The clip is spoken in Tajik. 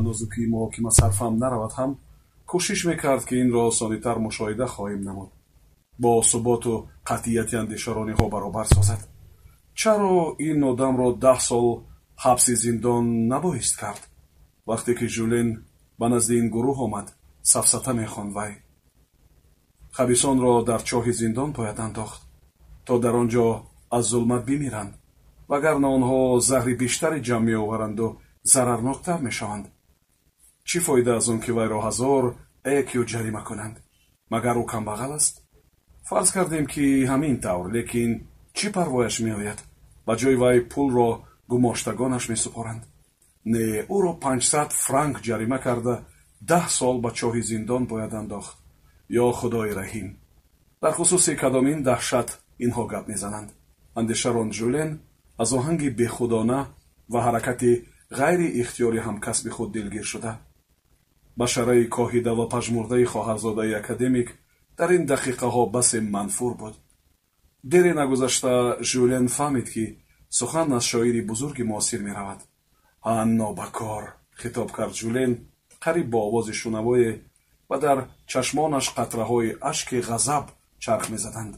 Нозукии муҳокима сарфаҳм наравад ҳам, кӯшиш мекард, ки инро осонитар мушоҳида хоҳем намуд, бо суботу қатъияти андешарониҳо баробар созад. Чаро ин одамро 10 сол ҳабси зиндон набоист кард? Вақте ки Жюлен ба назди ин гурӯҳ омад, сафсата мехонд вай. Хабисонро дар чоҳи зиндон бояд андохт, то дар он ҷо аз зулмат бимиранд, вагарна онҳо заҳри бештаре ҷамъ меоваранду зарарноктар мешаванд. Чӣ фоида аз он, ки вайро 1000 экю ҷарима кунанд? Магар ӯ камбағал аст? Фарз кардем, ки ҳамин тавр, лекин чӣ парвояш меояд? Ба ҷои вай пулро гумоштагонаш месупоранд. Не, ӯро 500 франк ҷарима карда, 10 сол ба чоҳи зиндон бояд андохт. Ё Худои раҳим, дар хусуси кадомин даҳшат инҳо гап мезананд? Андеша ронд Жюлен, аз оҳанги бехудона ва ҳаракати ғайри ихтиёри ҳамкасби худ дилгир шуда. Башараи коҳида ва пажмурдаи хоҳарзодаи академик дар ин дақиқаҳо басе манфур буд. Дере нагузашта Жюлен фаҳмид, ки сухан аз шоири бузурги муосир меравад. «Ҳа, нобакор!» — хитоб кард Жюлен қариб бо овози шунавое ва дар чашмонаш қатраҳои ашки ғазаб чарх мезаданд.